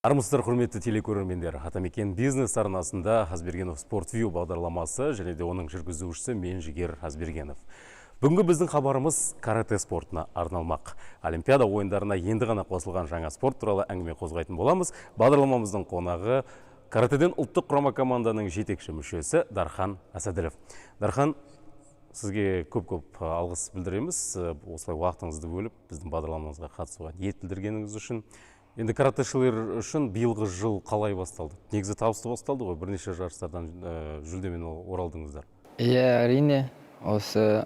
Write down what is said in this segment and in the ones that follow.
Армысыздар, құрметті телекөрермендер! Атамекен бизнес арнасында «Азбергенов Спорт Вью» бағдарламасы және де оның жүргізушісі мен, Жігер Азбергенов. Бүгінгі біздің хабарымыз карате спортына арналмақ. Олимпиада ойындарына енді ғана қосылған жаңа спорт туралы әңгіме қозғайтын боламыз. Бағдарламамыздың қонағы – каратэден ұлттық құрама команданың жетекші мүшесі Дархан Асаділов. Дархан, сізге көп-көп алғыс білдіреміз осылай уақытыңызды бөліп, біздің бағдарламамызға қатысуға ниет білдіргеніңіз үшін. Енді каратэшілер үшін биылғы жыл қалай басталды? Негізі табысты басталды ғой, бірнеше жарыстардан жүлдемен оралдыңыздар. Иә, әрине, осы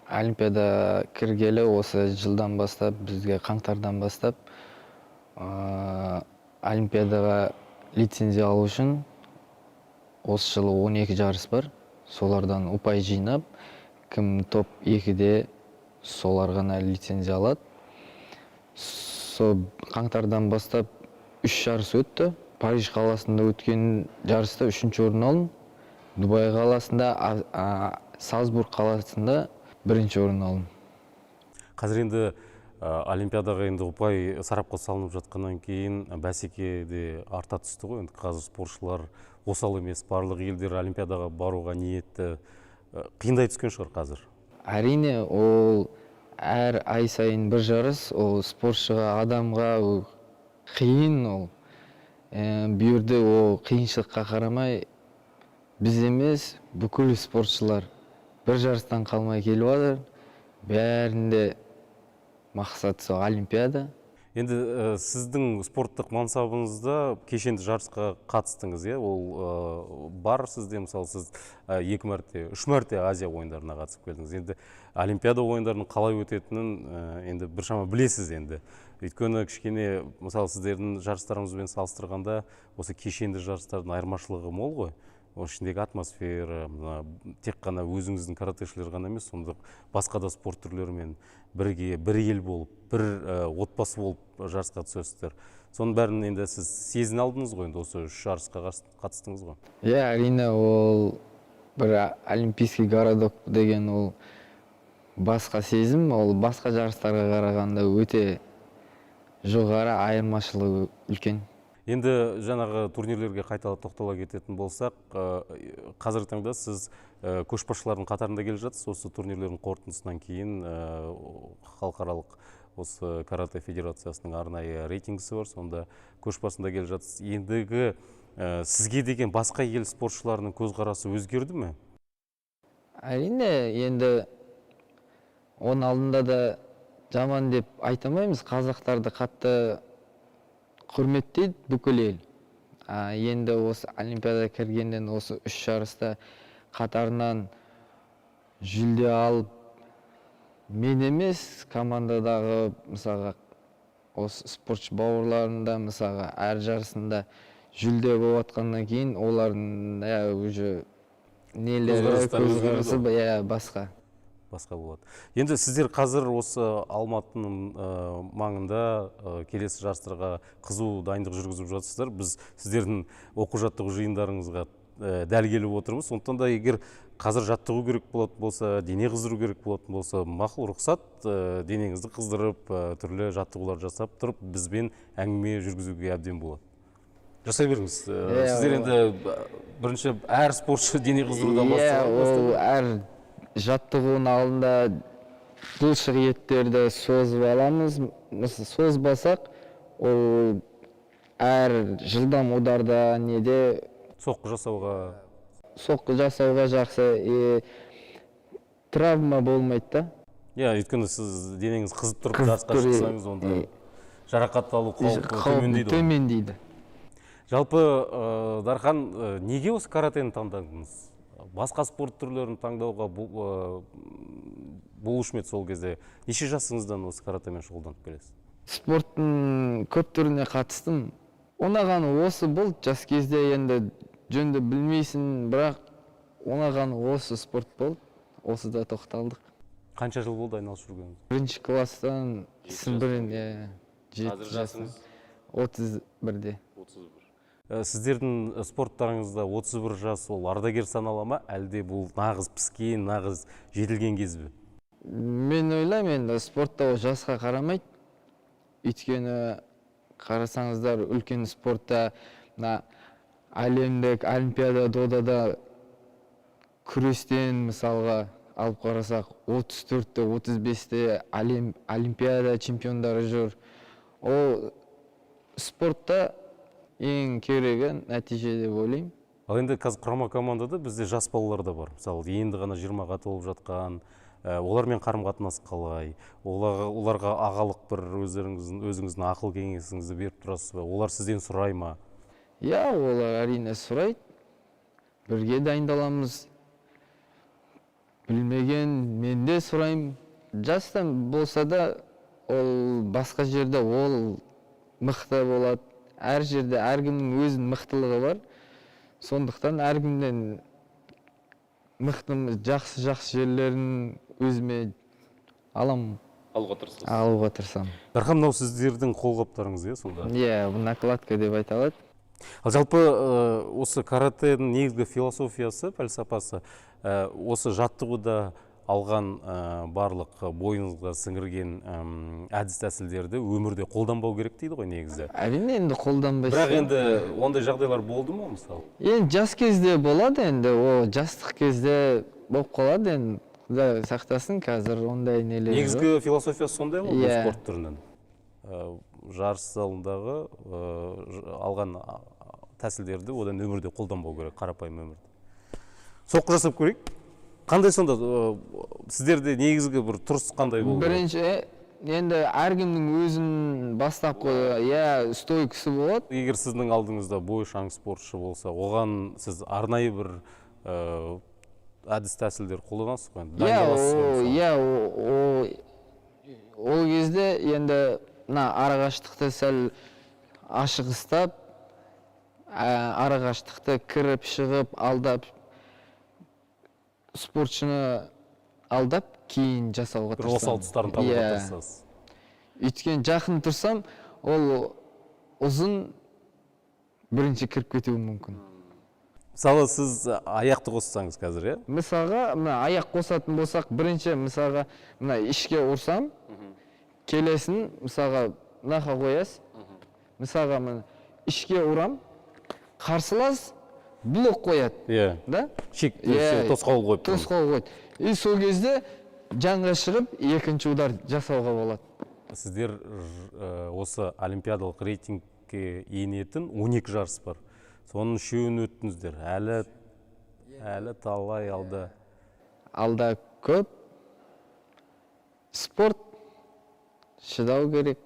олимпиада кіргелі, осы жылдан бастап, бізге қаңтардан бастап олимпиадаға лицензия алу үшін осы жылы 12 жарыс бар. Солардан ұпай жинап, кім топ 2-де, солар ғана лицензия алады. Сол қаңтардан бастап үш жарыс өтті. Париж қаласында өткен жарыста үшінші орын алдым. Дубай қаласында, Салцбург қаласында бірінші орын алдым. Қазір енді олимпиадаға енді ұпай сарапқа салынып жатқаннан кейін, бәсеке де арта түсті ғой. Енді қазір спортшылар осал емес, барлық елдер олимпиадаға баруға ниетті. Қиындай түскен шығар қазір. Әрине, ол әр ай сайын бір жарыс, ол спортшыға, адамға ол қиын ол. Бұл жерде ол қиыншылыққа қарамай, біз емес, бүкіл спортшылар бір жарыстан қалмай келіп жатыр. Бәрінде мақсат сол олимпиада. Енді сіздің спорттық мансабыңызда кешенді жарысқа қатыстыңыз, иә? Ол бар сізде, мысалы, сіз екі мәрте, үш мәрте Азия ойындарына қатысып келдіңіз. Енді олимпиада ойындарының қалай өтетінін енді біршама білесіз енді. Өйткені кішкене, мысалы, сіздердің жарыстарыңызбен салыстырғанда, осы кешенді жарыстардың айырмашылығы мол ғой. Оның ішіндегі атмосфера, мына тек қана өзіңіздің каратэшілер ғана емес, сонда басқа да спорт түрлерімен бірге, бір ел болып, бір отбасы болып жарысқа түсесіздер. Соның бәрін енді сіз сезіне алдыңыз ғой, енді осы үш жарысқа қатыстыңыз ғой. Иә, әрине, ол бір олимпийский городок деген ол басқа сезім, ол басқа жарыстарға қарағанда өте жоғары, айырмашылығы үлкен. Енді жаңағы турнирлерге қайта тоқтала кететін болсақ, қазіргі таңда сіз көшбасшылардың қатарында келе жатсыз. Осы турнирлердің қорытындысынан кейін халықаралық осы каратэ федерациясының арнайы рейтингісі бар, сонда көш басында келе жатсыз. Ендігі сізге деген басқа ел спортшыларының көзқарасы өзгерді ме? Әрине, енді оның алдында да жаман деп айта алмаймыз. Қазақтарды қатты құрметтейді бүкіл ел. Енді осы олимпиадаға кіргеннен, осы үш жарыста қатарынан жүлде алып, мен емес, командадағы, мысалға, осы спортшы бауырларым да, мысалға, әр жарысында жүлде болып жатқаннан кейін, олардың, иә, уже нелері, Көзқарастары өзгереді көзқарасы ғой. Иә, басқа. Басқа болады. Енді сіздер қазір осы Алматының маңында келесі жарыстарға қызу дайындық жүргізіп жатсыздар. Біз сіздердің оқу жаттығу жиындарыңызға дәл келіп отырмыз. Сондықтан да егер қазір жаттығу керек болатын болса, дене қыздыру керек болатын болса, мақұл, рұқсат, денеңізді қыздырып, түрлі жаттығулар жасап тұрып, бізбен әңгіме жүргізуге әбден болады. Жасай беріңіз. Сіздер енді бірінші әр спортшы дене қыздырудан Иә, бастайды. ол әр жаттығуының алдында бұлшық еттерді созып аламыз. Мысалы, созбасақ, ол әр жылдам ударда неде Соққы жасауға. Соққы жасауға жақсы и травма болмайды да. Иә, өйткені сіз денеңіз қызып тұрып Қызып жарысқа тұр, шықсаңыз, онда жарақат алу қаупі қаупі төмендейді ғой. Төмендейді. Жалпы, Дархан, неге осы каратэні таңдадыңыз? Басқа спорт түрлерін таңдауға болушы ма еді сол кезде? Неше жасыңыздан осы каратэмен шұғылданып келесіз? Спорттың көп түріне қатыстым. Ұнағаны осы болды. Жас кезде енді жөнді білмейсің, бірақ ұнағаны осы спорт болды, осыда тоқталдық. Қанша жыл болды айналысып жүргеніңізге? Бірінші класстан, сынып, иә, 7 Қазір жастан. жасыңыз? 31-де. 31. Сіздердің спорттарыңызда 31 жас ол ардагер санала ма, әлде бұл нағыз піскен, нағыз жетілген кез бе? Мен ойлаймын, енді спортта ол жасқа қарамайды, өйткені Қарасаңыздар, үлкен спортта, мына әлемдік олимпиада додада күрестен мысалға алып қарасақ, 34-те, 35-те әлем олимпиада чемпиондары жүр. Ол спортта ең керегі нәтиже деп ойлаймын. Ал енді қазір құрама командада бізде жас балалар да бар. Мысалы, енді ғана 20-ға толып жатқан, олармен қарым қатынас қалай? Оларға ағалық бір өзіңіздің ақыл кеңесіңізді беріп тұрасыз ба? Олар сізден сұрай ма? Иә, олар әрине сұрайды. Бірге дайындаламыз. Білмеген мен де сұраймын. Жастан болса да, ол басқа жерде ол мықты болады. Әр жерде әркімнің өзінің мықтылығы бар. Сондықтан әркімнен мықты, жақсы жақсы жерлерін өзіме аламын. Алуға тырысасыз. Алуға тырысамын. Дархан, мынау сіздердің қолғаптарыңыз, иә, сонда? Иә, бұл накладка деп айталады. Ал жалпы осы каратэның негізгі философиясы, пәлсапасы, осы жаттығуда алған барлық бойыңызға сіңірген әдіс тәсілдерді өмірде қолданбау керек дейді ғой негізі. Әрине, енді қолданбайсың. Бірақ енді ондай жағдайлар болды ма, мысалы? Енді жас кезде болады, енді ол жастық кезде болып қалады енді, Құдай сақтасын, қазір ондай нелер жоқ. Негізгі философиясы сондай ғой бұл Иә. спорт түрінің. Жарыс залындағы алған тәсілдерді одан өмірде қолданбау керек, қарапайым өмірде. Соққы жасап көрейік. Қандай сонда, сіздерде негізгі бір тұрыс қандай болу керек? Бірінші, енді әркімнің өзінің бастапқы, иә, стойкасы болады. Егер сіздің алдыңызда бойшаң спортшы болса, оған сіз арнайы бір әдіс тәсілдер қолданасыз ғой енді, Иә, дайындаласыз ғой мысалы. Иә, ол кезде енді мына арақашықтықты сәл ашық ұстап, арақашықтықты кіріп шығып алдап, спортшыны алдап кейін жасауға Бір осал тырысамын. тұстарын табуға Иә. тырысасыз. Өйткені жақын тұрсам, ол ұзын бірінші кіріп кетуі мүмкін. Мысалы, сіз аяқты қоссаңыз қазір, иә? Мысалға, мына аяқ қосатын болсақ, бірінші, мысалға, мына ішке ұрсам, келесін, мысалға, мынақа қоясыз. Мысалға, мына ішке ұрам, қарсылас блок қояды, да? Шек, Иә, тосқауыл қойып тұр. Тосқауыл қояды. И сол кезде жанға шығып, екінші удар жасауға болады. Сіздер осы олимпиадалық рейтингке енетін 12 жарыс бар. Соның үшеуін өттіңіздер. Әлі талай алда. Алда көп. Спорт, шыдау керек.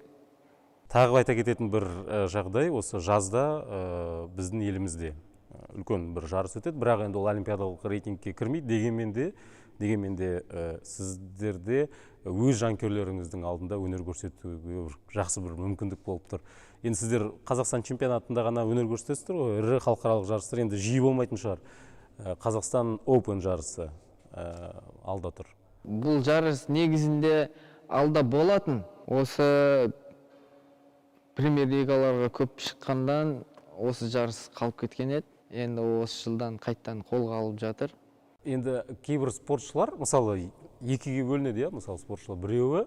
Тағы айта кететін бір жағдай, осы жазда біздің елімізде үлкен бір жарыс өтеді, бірақ енді ол олимпиадалық рейтингке кірмейді. Дегенмен де, сіздерде өз жанкүйерлеріңіздің алдында өнер көрсетуге бір жақсы бір мүмкіндік болып тұр. Енді сіздер Қазақстан чемпионатында ғана өнер көрсетесіздер ғой, ірі халықаралық жарыстар енді жиі болмайтын шығар. Қазақстан Open жарысы алда тұр. Бұл жарыс негізінде алда болатын. Осы премьер-лигаларға көп шыққандан осы жарыс қалып кеткен еді. Енді осы жылдан қайттан қолға алып жатыр. Енді кейбір спортшылар, мысалы, екіге бөлінеді, иә, мысалы, спортшылар біреуі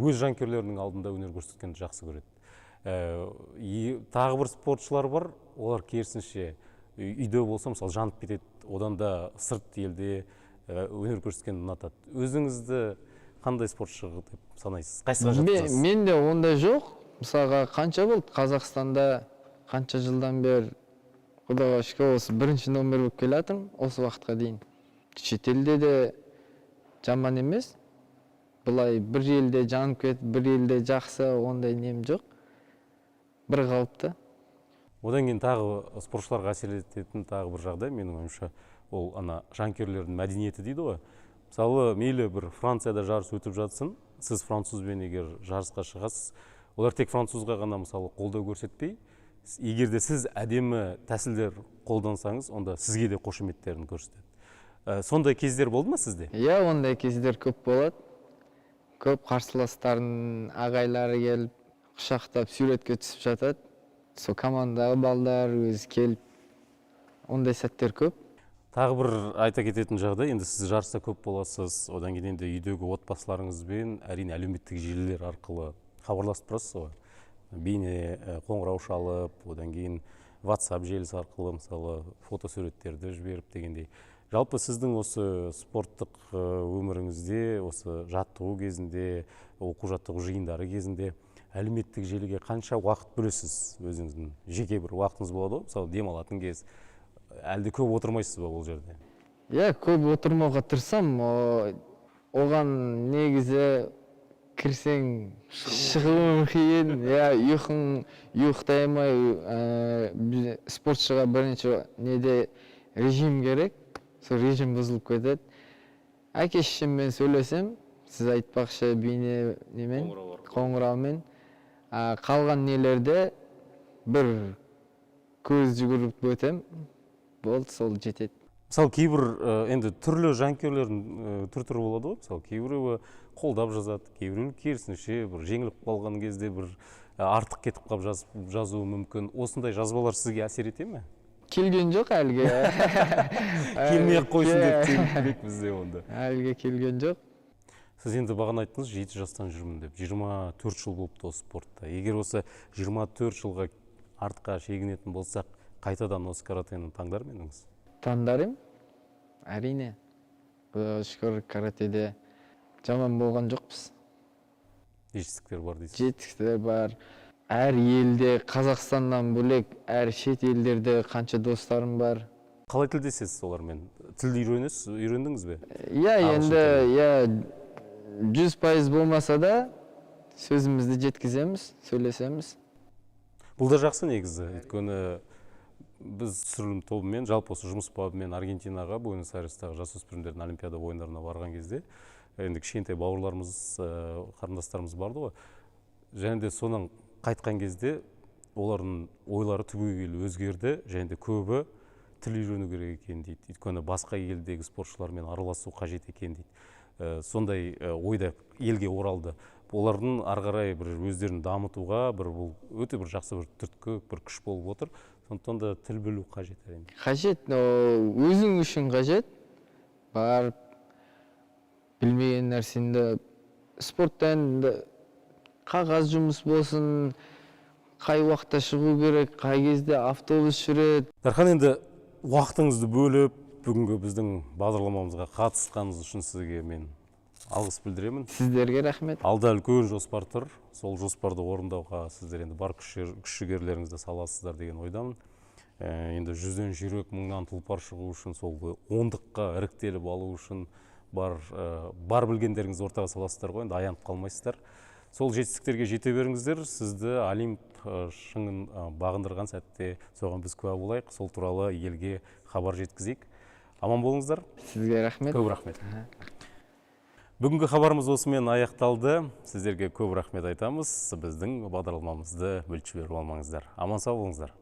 өз жанкүйерлерінің алдында өнер көрсеткенді жақсы көреді. Тағы бір спортшылар бар, олар керісінше үйде болса, мысалы, жанып кетеді, одан да сырт елде өнер көрсеткенді ұнатады. Өзіңізді қандай спортшы деп санайсыз? Қайсыға жатасыз? Менде ондай жоқ. Мысалға, қанша болды Қазақстанда, қанша жылдан бері, Құдайға шүкір, осы бірінші номер болып келе жатырмын осы уақытқа дейін. Шетелде де жаман емес. Былай бір елде жанып кетіп, бір елде жақсы, ондай нем жоқ. Бір қалыпты. Одан кейін тағы спортшыларға әсер ететін тағы бір жағдай, менің ойымша, ол ана жанкүйерлердің мәдениеті дейді ғой. Мысалы, мейлі бір Францияда жарыс өтіп жатсын, сіз французбен егер жарысқа шығасыз, олар тек французға ғана, мысалы, қолдау көрсетпей, егер де сіз әдемі тәсілдер қолдансаңыз, онда сізге де қошеметтерін көрсетеді. Сондай кездер болды ма сізде? Иә, ондай кездер көп болады. Көп қарсыластардың ағайлары келіп, құшақтап суретке түсіп жатады. Сол командадағы балдар өзі келіп, ондай сәттер көп. Тағы бір айта кететін жағдай, енді сіз жарыста көп боласыз, одан кейін енді үйдегі отбасыларыңызбен әрине әлеуметтік желілер арқылы хабарласып тұрасыз ғой. Бейне қоңырау шалып, одан кейін WhatsApp желісі арқылы, мысалы, фотосуреттерді жіберіп дегендей. Жалпы сіздің осы спорттық өміріңізде, осы жаттығу кезінде, оқу жаттығу жиындары кезінде әлеуметтік желіге қанша уақыт бөлесіз? Өзіңіздің жеке бір уақытыңыз болады ғой, мысалы, демалатын кез, әлде көп отырмайсыз ба ол жерде? Иә, көп отырмауға тырысамын. Оған негізі кірсең, шығуың қиын, иә, ұйқың, ұйықтай алмай. Спортшыға бірінші неде режим керек, сол режим бұзылып кетеді. Әке шешеммен сөйлесем, сіз айтпақшы, бейне немен, қоңыраумен. Қалған нелерде бір көз жүгіріп өтем, болды, сол жетеді. Мысалы, кейбір енді түрлі жанкүйерлердің түр түрі болады ғой. Мысалы, кейбіреуі қолдап жазады, кейбіреуі керісінше бір жеңіліп қалған кезде бір артық кетіп қалып жазуы мүмкін. Осындай жазбалар сізге әсер ете ме? Келген жоқ әліге. Келмей ақ қойсын деп тілейік бізде онда. Әліге келген жоқ. Сіз енді бағана айттыңыз, 7 жастан жүрмін деп, 24 жыл болыпты осы спортта. Егер осы 24 жылға артқа шегінетін болсақ, қайтадан осы каратэні таңдар ма едіңіз? Таңдар едім, әрине. Құдайға шүкір, каратэде жаман болған жоқпыз. Жетістіктер бар дейсіз. Жетістіктер бар. Әр елде, Қазақстаннан бөлек, әр шет елдерде қанша достарым бар. Қалай тілдесесіз олармен? Тілді үйренесіз, үйрендіңіз бе? Иә. Ағылшын Енді тілін. Иә, 100% болмаса да, сөзімізді жеткіземіз, сөйлесеміз. Бұл да жақсы негізі, өйткені біз түсірілім тобымен, жалпы осы жұмыс бабымен Аргентинаға, Буэнос Айрестағы жасөспірімдердің олимпиада ойындарына барған кезде, енді кішкентай бауырларымыз, қарындастарымыз барды ғой. Және де содан қайтқан кезде олардың ойлары түбегейлі өзгерді және де көбі тіл үйрену керек екен дейді, өйткені басқа елдегі спортшылармен араласу қажет екен дейді. Сондай ойда елге оралды. Олардың ары қарай бір өздерін дамытуға бір бұл өте бір жақсы бір түрткі, бір күш болып отыр. Сондықтан да тіл білу қажет, әрине. Қажет, өзің үшін қажет. Барып білмеген нәрсеңді, спортта енді қағаз жұмыс болсын, қай уақытта шығу керек, қай кезде автобус жүреді. Дархан, енді уақытыңызды бөліп, бүгінгі біздің бағдарламамызға қатысқаныңыз үшін сізге мен алғыс білдіремін. Сіздерге рахмет. Алда үлкен жоспар тұр. Сол жоспарды орындауға сіздер енді бар күш жігерлеріңізді саласыздар деген ойдамын. Енді жүзден жүйрік, мыңнан тұлпар шығу үшін, сол ондыққа іріктеліп алу үшін бар білгендеріңізді ортаға саласыздар ғой енді, аянып қалмайсыздар. Сол жетістіктерге жете беріңіздер. Сізді Олимп шыңын бағындырған сәтте соған біз куә болайық, сол туралы елге хабар жеткізейік. Аман болыңыздар. Сізге рахмет. Көп рахмет. Бүгінгі хабарымыз осымен аяқталды. Сіздерге көп рахмет айтамыз. Біздің бағдарламамызды мүлт жіберіп алмаңыздар. Аман сау болыңыздар.